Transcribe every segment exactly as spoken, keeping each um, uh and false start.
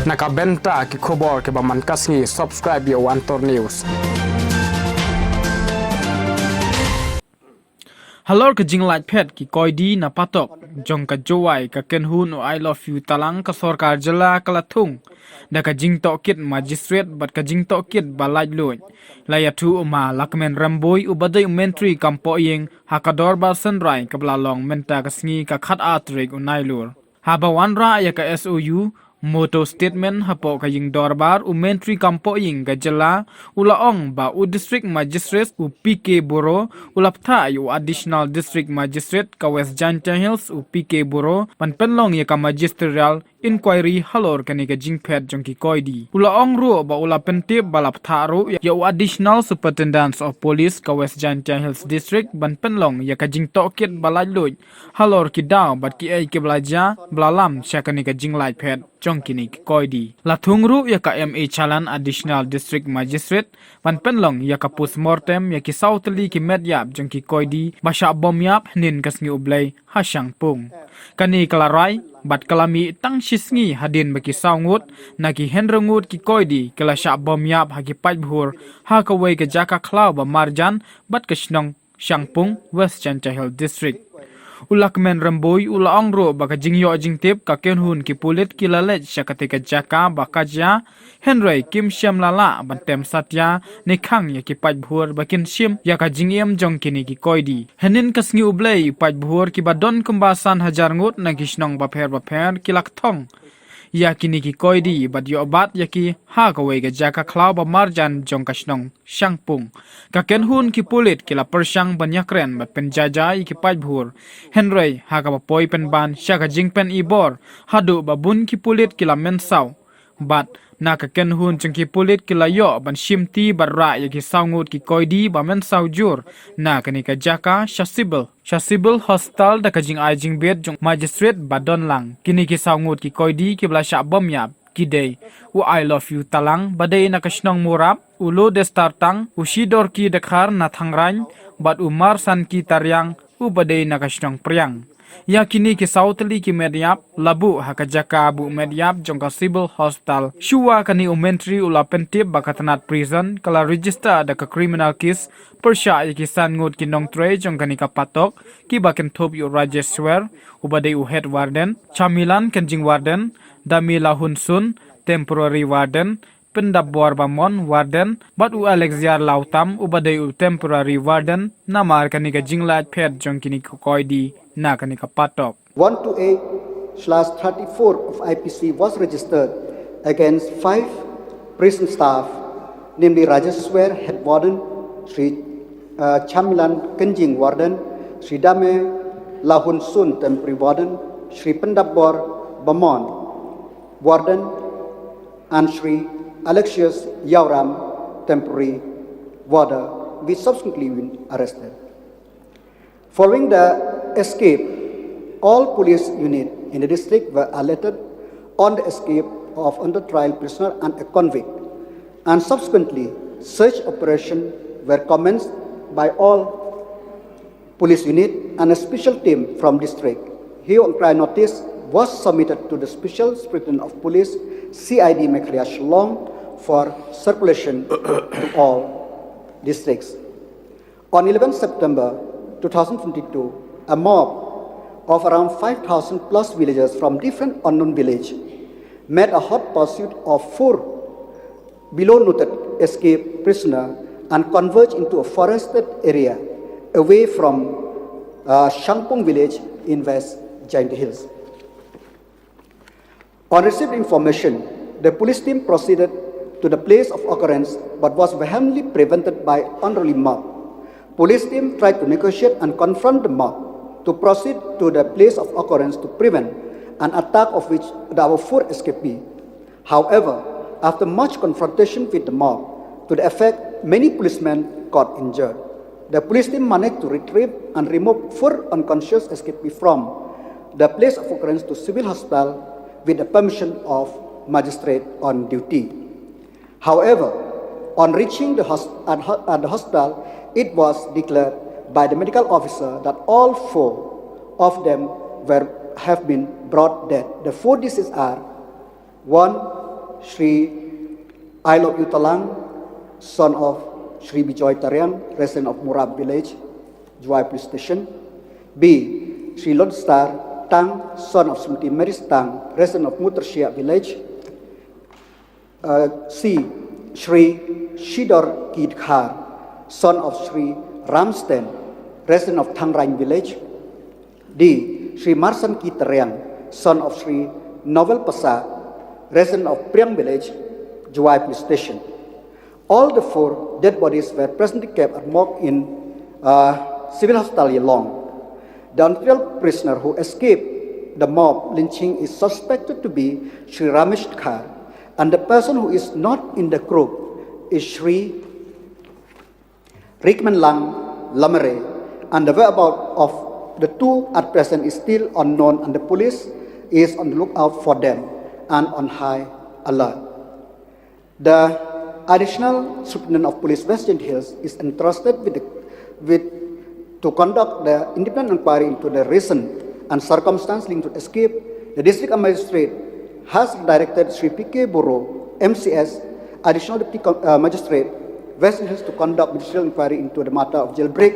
Na ka bynta ki khubor kiba man ka sngi, subscribe ïa u Antor News. Halor ka jinglait phet ki koidi na patok jong ka Jowai, ka kynhun u I Love You Talang, ka sorkar jylla ka la thung da ka jingtohkit magistrate bad ka jingtohkit ba laitluid. La ïathuh u ma Lakmen Rymbui uba dei u Myntri kam pohïing ha ka dorbar synrai kaba la long mynta ka sngi, ka khatar tarik u Nailur. Haba wanrah ïa ka S O U, motto statement, hapoh ka ïing dorbar, u Myntri kam pohïing ka jylla u la ong ba u District Magistrate u P K Buro u la bthah ïa u Additional District Magistrate ka West Jaintia Hills u P K Buro ban pynlong ïa ka magisterial inquiry halor kane ka jingphet jong ki koidi. U la ong ruh ba u la pyntip ba la bthah ruh ïa u Additional Superintendent of Police ka West Jaintia Hills District ban pynlong ïa ka jingtohkit ba laitluid halor ki daw bad kiei kiba la jia ba la lam sha kane ka jinglait phet jong kine ki koidi. La thung ruh ïa ka M A Chalan, Additional District Magistrate, ban pynlong ïa ka postmortem ïa ki saw tylli ki met ïap jong ki koidi ba shah bom ïap hynnin ka sngi U Blei ha Shangpung. Kane ka la rai bad ka la mih tang shi sngi hadien ba ki saw ngut na ki hynriew ngut ki koidi ki la shah bom ïap ha ki paidbhur ha kawei ka jaka khlaw ba marjan bad ka shnong Shangpung, West Jaintia Hills District. U Lakmen Rymbui u la ong ruh ba ka jingïoh jingtip, ka kynhun ki pulit ki la leit sha katei ka jaka ba ka jia, hynrei kim shym la lah ban tem satia ne khang ïa ki paidbhur ba kin shim ïa ka jingim jong kine ki koidi. Hynnin ka sngi U Blei, paidbhur kiba don kumba san hajar ngut na ki shnong bapher bapher ki la kthong ïa kine ki koidi bad ïoh bat ïa ki ha kawei ka jaka khlaw ba marjan jong ka shnong Shangpung. Ka kynhun ki pulit ki la pyrshang ban ïakren bad pynjaja ïa ki paidbhur, hynrei ha kaba poi pynban sha ka jingpyni bor, haduh ba bun ki pulit ki la mynsaw. Bad na ka kynhun jong ki pulit ki la ïoh ban shimti bad rah ïa ki saw ngut ki koidi ba mynsaw jur na kane ka jaka sha Civil, sha Civil Hospital da ka jingai jingbit jong magistrate ba don lang. Kine ki saw ngut ki koidi kiba la shah bom ïap ki dei u I Love You Talang ba dei na ka shnong Murap, u Lodestar Tang, u Shidorki Dkhar na Thangrain, bad u Marsanki Tariang uba dei na ka shnong Priang. Ïa kine ki saw tylli ki met ïap la buh ha ka jaka buh met ïap jong ka Civil Hospital. Shuwa kane u Myntri u la pyntip ba ka tnad prison ka la register da ka criminal case pyrshah ïa ki san ngut ki nongtrei jong kane ka patok, kiba kynthup ïa u Rajesh Swer uba dei u Head Warden, Chamilan Kynjing Warden, Dami Lahun Sun, Temporary Warden, Pyndapbor Bamon, Warden, bad u Alexander Lautam uba dei u Temporary Warden, namar kane ka jinglait phet jong kine ki koidi na kane ka patok. One two eight slash thirty-four of I P C was registered against five prison staff, namely Rajesh Swer, Head Warden, Shri, uh, Chamilan Kynjing, Warden, Shri Dame Lahun Sun, Temporary Warden, Shri Pyndapbor Bamon, Warden, and Shri Alexius Yauram, Temporary Warder, which subsequently been arrested. Following the escape, all police unit in the district were alerted on the escape of under trial prisoner and a convict, and subsequently search operation were commenced by all police unit and a special team from district. Hue and cry notice was submitted to the Special Superintendent of Police, C I D Meghalaya Shillong, for circulation to all districts. On eleventh September two thousand twenty-two, a mob of around five thousand plus villagers from different unknown village made a hot pursuit of four below noted escaped prisoner and converged into a forested area away from, uh, Shangpung village in West Jaintia Hills. On received information, the police team proceeded to the place of occurrence but was vehemently prevented by unruly mob. Police team tried to negotiate and confront the mob to proceed to the place of occurrence to prevent an attack of which there were four escapee. However, after much confrontation with the mob, to the effect many policemen got injured, the police team managed to retrieve and remove four unconscious escapee from the place of occurrence to civil hospital with the permission of magistrate on duty. However, on reaching the hos-, at, ho-, at the hospital, it was declared by the medical officer that all four of them were, have been brought dead. The four deceased are one, Shri I Love You Talang, son of Shri Bijoy Tariang, resident of Murab village, Jowai Police Station. B, Shri Lodestar Tang, son of Srimati Mary Tang, resident of Mutrashia village. Uh, C, Shri Shidor Kidkhar, son of Shri Ramsten, resident of Thangrain village. D, Shri Marsan Kitariang, son of Shri Novel Pasa, resident of Priang village, Jowai Police Station. All the four dead bodies were presently kept at morgue in uh, Civil Hospital Yalong. The unfaithful prisoner who escaped the mob lynching is suspected to be Shri Ramesh Dkhar, and the person who is not in the group is Shri Rikman Lang Lamare, and the whereabouts of the two at present is still unknown, and the police is on the lookout for them and on high alert. The Additional Superintendent of Police West Jaiñtia Hills is entrusted with, the, with to conduct the independent inquiry into the reason and circumstance linked to escape. The district magistrate has directed Shri P K Boro, M C S, Additional Deputy Com- uh, Magistrate, West Jaiñtia Hills, to conduct ministerial inquiry into the matter of jailbreak.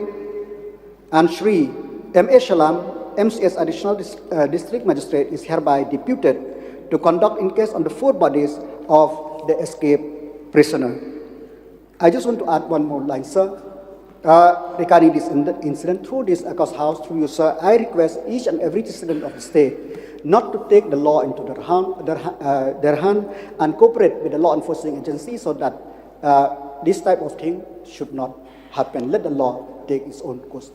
And Shri M A Shallam, M C S Additional Dis- uh, District Magistrate, is hereby deputed to conduct inquest on the four bodies of the escaped prisoner. I just want to add one more line, sir. Uh, regarding this in- incident, through this August House, through you, sir, I request each and every citizen of the state not to take the law into their hand, their, ha- uh, their hand and cooperate with the law enforcing agency so that uh, this type of thing should not happen. Let the law take its own course.